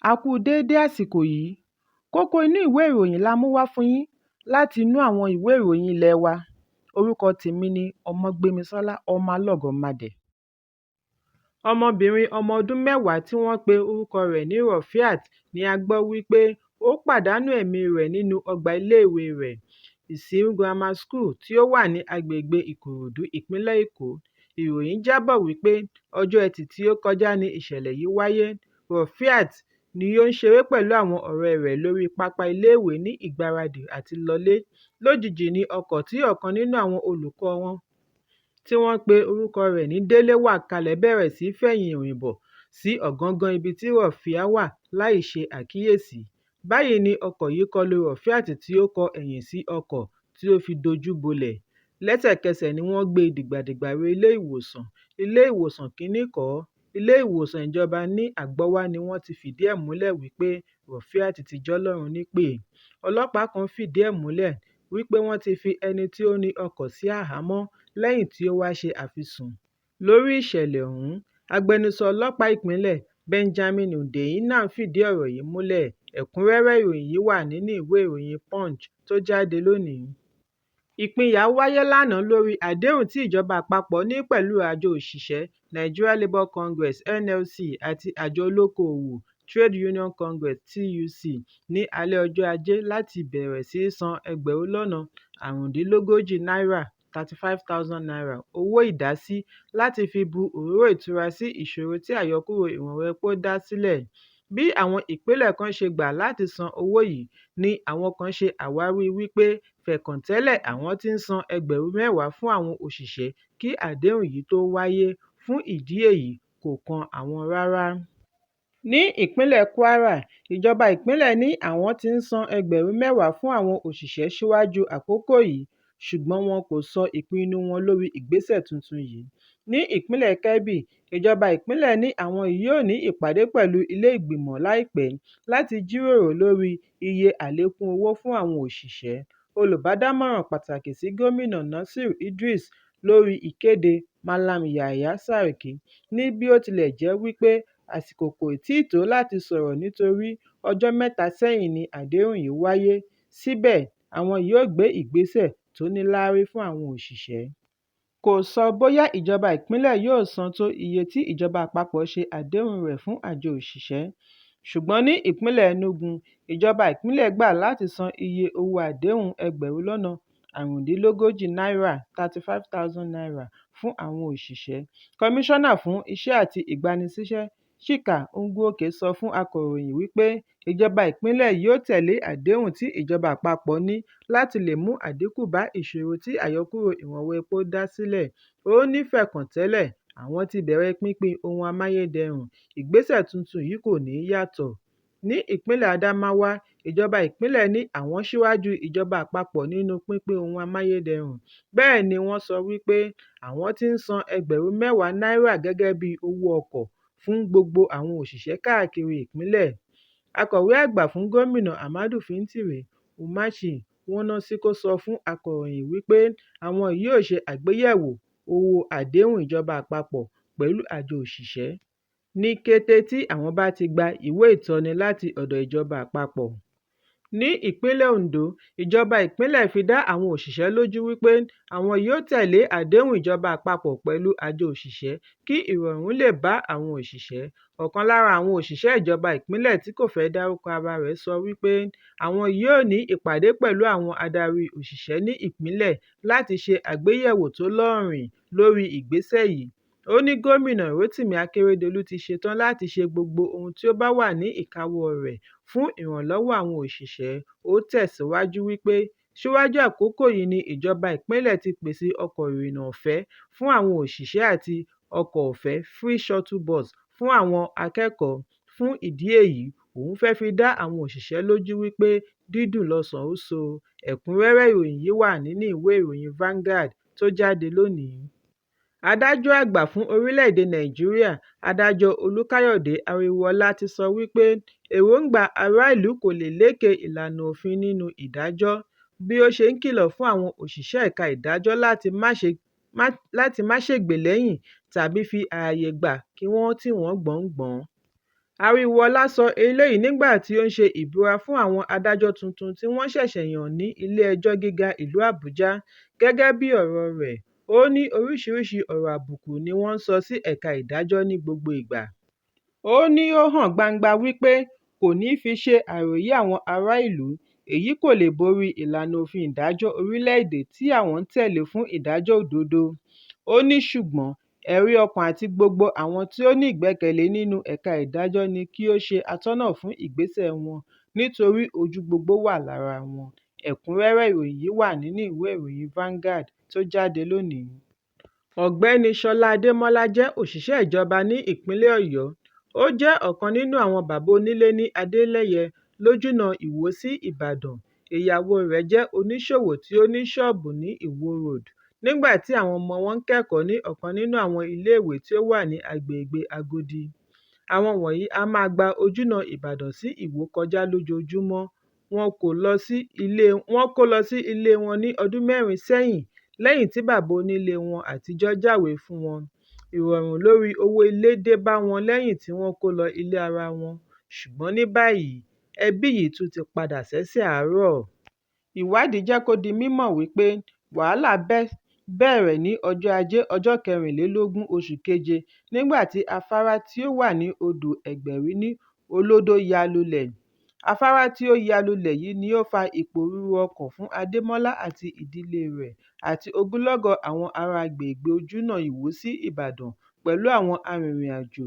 A kú u déédé àsìkò yìí. Kókó inú ìwé ìròyìn la mú wá fún yín láti inú àwọn ìwé ìròyìn ilé wa. Orúkọ tèmi ni Ọmọgbémisọ́lá Ọmọlọ́gọ̀mádẹ. Ọmọbìnrin ọmọ ọdún 10 tí wọ́n pe orúkọ rẹ̀ ní Rufiat ni a gbọ́ wípé ó pàdánù ẹ̀mí rẹ̀ nínú ọgbà iléèwé rẹ̀, Ìsìrún Grammar School tí ó wà ní agbègbèe Ìkòròdú, ìpínlẹ̀ Èkó. Ìròyìn jábọ̀ wípé ọjọ́ Ẹtì tí ó kọjá ni ìṣẹ̀lẹ̀ yìí wáyé. Rufiat ni ó ń ṣeré pẹ̀lú àwọn ọ̀rẹ́ẹ rẹ̀ lóríi pápá iléèwé ní ìgbáradì àti lọlé. Lójijì ni ọkọ̀ tí ọ̀kan nínú àwọn olùkọ́ọ wọn tí wọ́n pe orúkọ rẹ̀ ní Délé wà kalẹ̀ bẹ̀rẹ̀ sí fẹ̀yìn rìn bọ̀ sí ọ̀gángán ibi tí Rufiat wà láì ṣe àkíyèsí. Báyìí ni ọkọ̀ yìí kọlu Rufiat tí ó kọ ẹ̀yìn sí ọkọ̀ tí ó fi dojú bolẹ̀. Lẹ́sẹ̀kẹsẹ̀ ni wọ́n gbé e dìgbàdìgbà re ilé ìwòsàn. Ilé Ìwòsàn Kínní kọ́, Ilé Ìwòsàn Ìjọba ní Àgbọ́wá ni wọ́n ti fìdí ẹ̀ múlẹ̀ wípé Rufiat ti jọ́lọ́run nípè. Ọlọ́pàá kan fìdí ẹ̀ múlẹ̀ wípé wọ́n ti fi ẹni tí ó ni ọkọ̀ sí àhámọ́ lẹ́yìn tí ó wá ṣe àfisùn lórí ìṣẹ̀lẹ̀ ọ̀hún. Agbẹnusọ ọlọ́pàá ìpínlẹ̀, Benjamin Hundeyin náà fìdí ọ̀rọ̀ yìí múlẹ̀. Ẹ̀kúnrẹ́rẹ́ ìròyìn yìí wà nínú ìwé ìròyìn Punch tó jáde lónìí. Ìpínyà wáyé lánàá lórí àdéhùn tí ìjọba àpapọ̀ ní pẹ̀lú àjọ òṣìṣẹ́ Nigeria Labour Congress (NLC) àti àjọ olókoòwò Trade Union Congress (TUC) ní alẹ́ ọjọ́ Ajé láti bẹ̀rẹ̀ sí í san 35,000 náírà (₦35,000) owó ìdásí láti fi bu òróró ìtura sí ìṣòro tí àyọkúrò ìwọ̀n epo dá sílẹ̀. Bí àwọn ìpínlẹ̀ kan ṣe gbà láti san owó yìí ni àwọn kan ṣe àwáwí wípé fẹ̀kàntẹ́lẹ̀ àwọn ti ń san 10,000 fún àwọn òṣìṣẹ́ kí àdéhùn yìí tó wáyé, fún ìdí èyí kò kan àwọn rárá. Ní ìpínlẹ̀ Kwara, ìjọba ìpínlẹ̀ ní àwọn ti ń san 10,000 fún àwọn òṣìṣẹ́ síwájú àkókò yìí, ṣùgbọ́n wọn kò sọ ìpinnu wọn lórí ìgbésẹ̀ tuntun yìí. Ní ìpínlẹ̀ Kebbi, ìjọba ìpínlẹ̀ ní àwọn yóò ní ìpàdé pẹ̀lú ilé ìgbìmọ̀ láìpẹ́ láti jíròrò lórí iye àlékún owó fún àwọn òṣìṣẹ́. Olùbádámọ̀ràn pàtàkì sí Gómìnà Nasir Idris lórí Ìkéde, Mallam Yahaya Sarki, ní bí ó tilẹ̀ jẹ́ wípé àsìkò kò tíì tó láti sọ̀rọ̀ nítorí ọjọ́ mẹ́ta sẹ́yìn ni àdéhùn yìí wáyé, síbẹ̀ àwọn yóò gbé ìgbésẹ̀ tó níláárí fún àwọn òṣìṣẹ́. Kò sọ bóyá ìjọba ìpínlẹ̀ yóò san tó iye tí ìjọba àpapọ̀ ṣe àdéhùn rẹ̀ fún àjọ òṣìṣẹ́. Ṣùgbọ́n ní ìpínlẹ̀ Enugu, ìjọba ìpínlẹ̀ gbà láti san iye owó àdéhùn 35,000 náírà (₦35,000) fún àwọn òṣìṣẹ́. Kọmíṣọ́nà fún Iṣẹ́ àti Ìgbanisíṣẹ́, Chika Ugwuoke sọ fún akọ̀ròyìn wípé ìjọba ìpínlẹ̀ yóò tẹ̀lé àdéhùn tí ìjọba àpapọ̀ ní láti lè mú àdínkù bá ìṣòro tí àyọkúrò ìwọ̀n epo dá sílẹ̀. Ó ní fẹ̀kàntẹ́lẹ̀ àwọn ti bẹ̀rẹ̀ pínpín ohun amáyédẹrùn, ìgbésẹ̀ tuntun yìí kò ní yàtọ̀. Ní ìpínlẹ̀ Adamawa, ìjọba ìpínlẹ̀ ní àwọn ṣíwájú ìjọba àpapọ̀ nínú pínpín ohun amáyédẹrùn, bẹ́ẹ̀ ni wọ́n sọ wípé àwọn ti ń san 10,000 náírà gẹ́gẹ́ bí owó ọkọ̀ fún gbogbo àwọn òṣìṣẹ́ káàkiri ìpínlẹ̀. Akọ̀wé àgbà fún Gómìnà Ahmadu Fintiri, Umachi Nwonasikpo sọ fún akọ̀ròyìn wípé àwọn yóò ṣe àgbéyẹ̀wò owó àdéhùn ìjọba àpapọ̀ pẹ̀lú àjọ òṣìṣẹ́ ní kété tí àwọn bá ti gba ìwé ìtọ́ni láti ọ̀dọ̀ ìjọba àpapọ̀. Ní ìpínlẹ̀ Ondo, ìjọba ìpínlẹ̀ fi dá àwọn òṣìṣẹ́ lójú wípé àwọn yóò tẹ̀lé àdéhùn ìjọba àpapọ̀ pẹ̀lú àjọ òṣìṣẹ́ kí ìrọ̀rùn lè bá àwọn òṣìṣẹ́. Ọ̀kan lára àwọn òṣìṣẹ́ ìjọba ìpínlẹ̀ tí kò fẹ́ dárúkọ ara rẹ̀ sọ wípé àwọn yóò ní ìpàdé pẹ̀lú àwọn adarí òṣìṣẹ́ ní ìpínlẹ̀ láti ṣe àgbéyẹ̀wò tó lóòrìn lórí ìgbésẹ̀ yìí. Ó ní Gómìnà Rotimi Akeredolu ti ṣetán láti ṣe gbogbo ohun tí ó bá wà ní ìkáwọ́ọ rẹ̀ fún ìrànlọ́wọ́ àwọn òṣìṣẹ́. Ó tẹ̀síwájú wípé síwájú àkókò yìí ni ìjọba ìpínlẹ̀ ti pèsè ọkọ̀ ìrìnnà ọ̀fẹ́ fún àwọn òṣìṣẹ́ àti ọkọ̀ ọ̀fẹ́ (free shuttle bus) fún àwọn akẹ́kọ̀ọ́, fún ìdí èyí òun fẹ́ fi dá àwọn òṣìṣẹ́ lójú wípé dídùn lọsàn ó so. Ẹ̀kúnrẹ́rẹ́ ìròyìn yìí wà nínú ìwé ìròyìn Vanguard tó jáde lónìí. Adájọ́ àgbà fún orílẹ̀-èdè Nàìjíríà, Adájọ́ Olúkáyọ̀dé Ariwoola ti sọ wípé èròńgbà ará ìlú kò lè lékè ìlànà òfin nínú ìdájọ́, bí ó ṣe ń kìlọ̀ fún àwọn òṣìṣẹ́ ẹ̀ka ìdájọ́ láti má ṣègbè lẹ́yìn tàbí fi ààyè gba kí wọ́n tì wọ́n gbọ̀ngbọ̀n. Ariwoola sọ eléyìí nígbà tí ó ń ṣe ìbúra fún àwọn adájọ́ tuntun tí wọ́n ṣẹ̀ṣẹ̀ yàn ní Ilé-ẹjọ́ Gíga Ìlú Àbújá. Gẹ́gẹ́ bí ọ̀rọ̀ọ rẹ̀, ó ní oríṣiríṣi ọ̀rọ̀ àbùkù ni wọ́n ń sọ sí ẹ̀ka ìdájọ́ ní gbogbo ìgbà. Ó ní ó hàn gbangba wípé kò ní fi ṣe àròyé àwọn ará ìlú, èyí kò lè borí ìlànà òfin ìdájọ́ orílẹ̀-èdè tí àwọn ń tẹ̀lé fún ìdájọ́ òdodo. Ó ní ṣùgbọ́n ẹ̀rí ọkàn àti gbogbo àwọn tí ó ní ìgbẹ́kẹ̀lé nínú ẹ̀ka ìdájọ́ ni kí ó ṣe atọ́nà fún ìgbésẹ̀ẹ wọn nítorí ojú gbogbo wà lára wọn. Ẹ̀kúnrẹ́rẹ́ ìròyìn yìí wà nínú ìwé ìròyìn Vanguard tó jáde lónìí. Ọ̀gbẹ́ni Ṣọlá Adémọ́lá jẹ́ òṣìṣẹ́ ìjọba ní ìpínlẹ̀ Ọ̀yọ́. Ó jẹ́ ọ̀kan nínú àwọn bàbá onílé ní Adélẹ́yẹ lójúnà Ìwó sí Ìbàdàn. Ìyàwóo rẹ̀ jẹ́ oníṣòwò tí ó ní ṣọ́ọ̀bù ní Ìwó Road, nígbà tí àwọn ọmọ wọn ń kẹ́kọ̀ọ́ ní ọ̀kan nínú àwọn iléèwé tí ó wà ní agbègbè Agodi. Àwọn wọ̀nyí a máa gba ojúnà Ìbàdàn sí Ìwó kọjá lójoojúmọ́. Wọ́n kó lọ sí ilée wọn ní ọdún mẹ́rin sẹ́yìn lẹ́yìn tí bàbá onílée wọn àtijọ́ jáwèé fún wọn. Ìrọ̀rùn lórí owó ilé dé bá wọn lẹ́yìn tí wọ́n kó lọ ilé ara wọn, ṣùgbọ́n ní báyìí, ẹbí yìí tún ti padà sẹ́sẹ̀ àárọ̀. Ìwádìí jẹ́ kó di mímọ̀ wípé wàhálà bẹ̀rẹ̀ ní ọjọ́ Ajé ọjọ́ 24 oṣù keje nígbà tí afárá tí ó wà ní odò Ẹgbẹ̀ri ní Olódó ya lulẹ̀. Afárá tí ó ya lulẹ̀ yìí ni ó fa ìpòrúru ọkàn fún Adémọ́lá àti ìdílée rẹ̀ àti ogunlọ́gọ̀ àwọn ará agbègbè ojúnà Ìwó sí Ìbàdàn pẹ̀lú àwọn arìnrìn-àjò.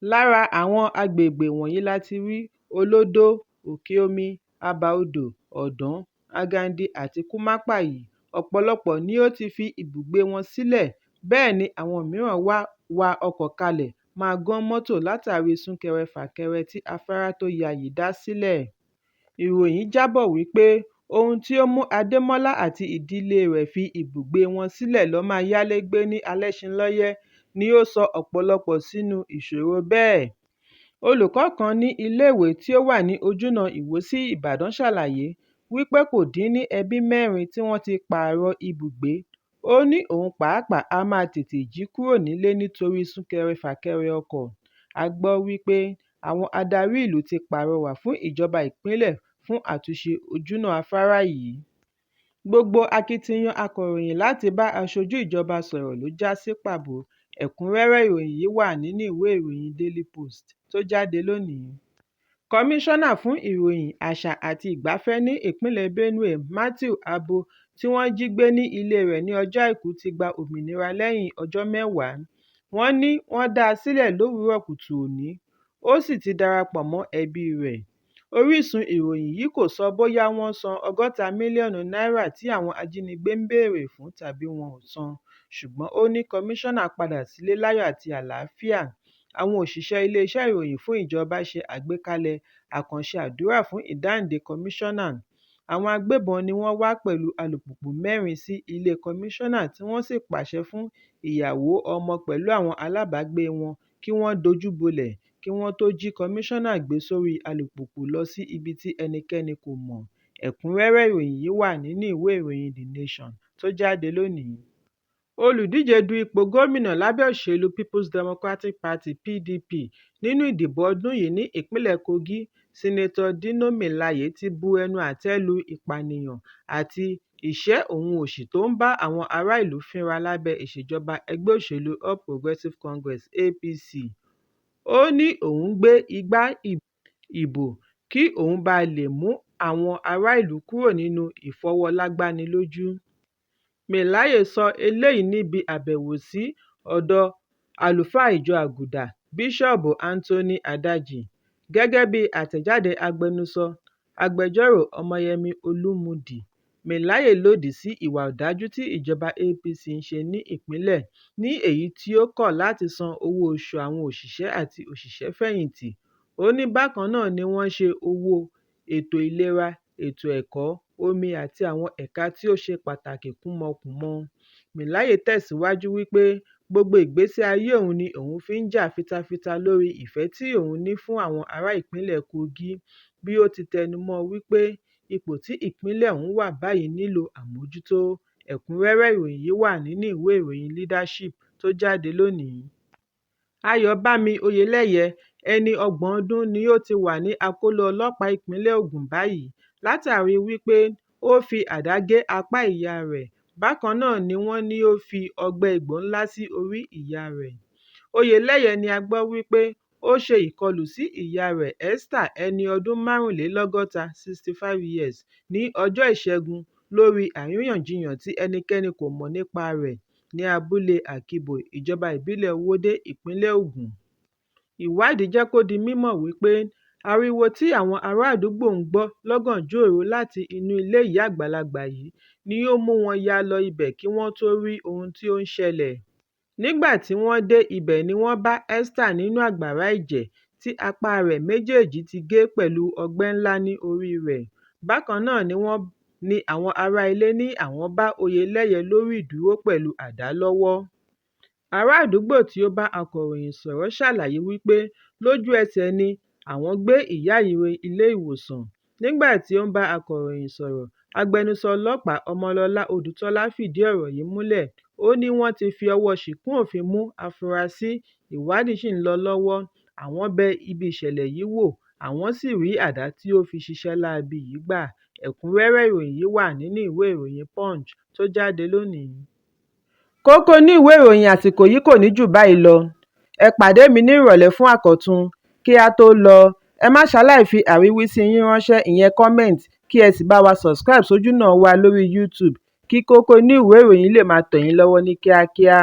Lára àwọn agbègbè wọ̀nyí la ti rí Olódó, Òkè Omi, Àbà Odò, Ọ̀dàn, Agandi àti Kúmápàyí. Ọ̀pọ̀lọpọ̀ ni ó ti fi ibùgbé wọn sílẹ̀, bẹ́ẹ̀ ni àwọn mìíràn wa ọkọ̀ kalẹ̀ máa gán mọ́tò látàrí súnkẹrẹ-fàkẹrẹ tí afárá tó ya yìí dá sílẹ̀. Ìròyìn jábọ̀ wípé ohun tí ó mú Adémọ́lá àti ìdílée rẹ̀ fi ibùgbé wọn sílẹ̀ lọ máa yálé gbé ní Alẹ́ṣinlọ́yẹ́ ni ó sọ ọ̀pọ̀lọpọ̀ sínú ìṣòro bẹ́ẹ̀. Olùkọ́ kan ní iléèwé tí ó wà ní ojúnà Ìwó sí Ìbàdàn ṣàlàyé wípé kò dín ní ẹbí mẹ́rin tí wọ́n ti pààrọ̀ ibùgbé. Ó ní òun pàápàá a máa tètè jí kúrò nílé nítorí súnkẹrẹ-fàkẹrẹ ọkọ̀. A gbọ́ wípé àwọn adarí ìlú ti pàrọwà fún ìjọba ìpínlẹ̀ fún àtúnṣe ojúnà afárá yìí. Gbogbo akitiyan akọ̀ròyìn láti bá aṣojú ìjọba sọ̀rọ̀ ló já sí pàbó. Ẹ̀kúnrẹ́rẹ́ ìròyìn yìí wà nínú ìwé ìròyìn Daily Post tó jáde lónìí. Kọmíṣánná fún Ìròyìn, Àṣà àti Ìgbafẹ́ ní ìpínlẹ̀ Benue, Matthew Arbo, tí wọ́n jí gbé ní ilée rẹ̀ ní ọjọ́ Àìkú ti gba òmìnira lẹ́yìn ọjọ́ mẹ́wàá. Wọ́n ní wọ́n dá a sílẹ̀ lówùúrọ̀ kùtù òní, ó sì ti darapọ̀ mọ́ ẹbíi rẹ̀. Orísun ìròyìn yìí kò sọ bóyá wọ́n san 60 mílíọ̀nù náírà tí àwọn ajínigbé ń béèrè fún tàbí wọn ò san, ṣùgbọ́n ó ní kọmíṣánná padà sílé láyọ̀ àti àlàáfíà. Àwọn òṣìṣẹ́ iléeṣẹ́ ìròyìn fún ìjọba ṣe àgbékalẹ̀ àkànṣe àdúrà fún ìdáǹdè kọmíṣánná. Àwọn agbébọn ni wọ́n wá pẹ̀lú alùpùpù mẹ́rin sí ilée kọmíṣánná tí wọ́n sì pàṣẹ fún ìyàwó, ọmọ pẹ̀lú àwọn alábàágbée wọn kí wọ́n dojúbolẹ̀ kí wọ́n tó jí kọmíṣánná gbé sórí alùpùpù lọ sí ibi tí ẹnikẹ́ni kò mọ̀. Ẹ̀kúnrẹ́rẹ́ ìròyìn yìí wà nínú ìwé ìròyìn The Nation tó jáde lónìí. Olùdíje du ipò gómìnà lábẹ́ òṣèlú People's Democratic Party (PDP) nínú ìdìbò ọdún yìí ní ìpínlẹ̀ Kogi, Sínátọ̀ Dino Melaye ti bu ẹnu àtẹ́ lu ìpànìyàn àti ìṣẹ́ òhun òṣì tó ń bá àwọn ará ìlú fínra lábẹ́ ìṣèjọba ẹgbẹ́ òṣèlú All Progressive Congress (APC). Ó ní òun gbé igbá ìbò kí òun ba lè mú àwọn ará ìlú kúrò nínú ìfọwọ́lágbáni-lójú. Melaye sọ eléyìí níbi àbẹ̀wò sí ọ̀dọ̀ àlùfáà ìjọ Àgùdà, Bíṣọ́ọ̀bù Anthony Adaji. Gẹ́gẹ́ bí àtẹ̀jáde agbẹnusọ, Agbẹjọ́rò Ọmọyẹmi Olúmudì, Melaye lòdì sí ìwà ọ̀dájú tí ìjọba APC ń ṣe ní ìpínlẹ̀, ní èyí tí ó kọ̀ láti san owó oṣù àwọn òṣìṣẹ́ àti òṣìṣẹ́-fẹ̀yìntì. Ó ní bákan náà ni wọ́n ṣe owó ètò ìlera, ètò ẹ̀kọ́, omi àti àwọn ẹ̀ka tí ó ṣe pàtàkì kúmọkùmọ. Melaye tẹ̀síwájú wípé gbogbo ìgbésí ayé òun ni òun fi ń jà fitafita lórí ìfẹ́ tí òun ní fún àwọn ará ìpínlẹ̀ Kogi, bí ó ti tẹnumọ́ wípé ipò tí ìpínlẹ̀ ọ̀hún wà báyìí nílò àmójútó. Ẹ̀kúnrẹ́rẹ́ ìròyìn yìí wà nínú ìwé ìròyìn Leadership tó jáde lónìí. Ayọ̀bámi Oyèlẹ́yẹ, ẹni ọgbọ̀n ọdún ni ó ti wà ní akóló ọlọ́pàá ìpínlẹ̀ Ògùn báyìí látàrí wípé ó fi àdá gé apá ìyá rẹ̀. Bákan náà ni wọ́n ní ó fi ọgbẹ́ egbò ńlá sí orí ìyá rẹ̀. Oyèlẹ́yẹ ni a gbọ́ wípé ó ṣe ìkọlù sí ìyá rẹ̀ Esther, ẹni ọdún 65 65 years, ní ọjọ́ Ìṣẹ́gun lórí àríyànjiyàn tí ẹnikẹ́ni kò mọ̀ nípa rẹ̀ ní abúlé Akíbò, ìjọba ìbílẹ̀ Owódé, ìpínlẹ̀ Ògùn. Ìwádìí jẹ́ kó di mímọ̀ wípé ariwo tí àwọn ará àdúgbò ń gbọ́ lọ́gànjọ́ òru láti inú ilé ìyá àgbàlagbà yìí ni ó mú wọn yá lọ ibẹ̀ kí wọ́n tó rí ohun tí ó ń ṣẹlẹ̀. Nígbà tí wọ́n dé ibẹ̀ ni wọ́n bá Esther nínú àgbàrá ẹ̀jẹ̀ tí apá rẹ̀ méjèèjì ti gé pẹ̀lú ọgbẹ́ ńlá ní oríi rẹ̀. Bákan náà ni wọ́n ní àwọn ará ilé ní àwọn bá Oyèlẹ́yẹ lórí ìdúró pẹ̀lú àdá lọ́wọ́. Ará àdúgbò tí ó bá akọ̀ròyìn sọ̀rọ̀ ṣàlàyé wípé lójú ẹsẹ̀ ni àwọn gbé ìyá yìí re ilé-ìwòsàn. Nígbà tí ó ń bá akọ̀ròyìn sọ̀rọ̀, agbẹnusọ ọlọ́pàá Ọmọlọ́lá Odùtọ́lá fìdí ọ̀rọ̀ yìí múlẹ̀. Ó ní wọ́n ti fi ọwọ́ ṣìkún òfin mú afurasí, ìwádìí sì ń lọ lọ́wọ́, àwọn bẹ ibi ìṣẹ̀lẹ̀ yìí wò, àwọn sì rí àdá tí ó fi ṣiṣẹ́ láabi yìí gbà. Ẹ̀kúnrẹ́rẹ́ ìròyìn yìí wà nínú ìwé ìròyìn Punch tó jáde lónìí. Kókó inú ìwé ìròyìn àsìkò yìí kò ní jù báyìí lọ. Ẹ pàdé mi ní ìrọ̀lẹ́ fún àkọ́tún. Kí á tó lọ, ẹ má ṣaláì fi àríwísí yín ránṣẹ́ ìyẹn comment kí ẹ sì bá wa subscribe sójúnà wa lórí YouTube kí kókó inú ìwé ìròyìn lè máa tẹ̀ yín lọ́wọ́ ní kíákíá.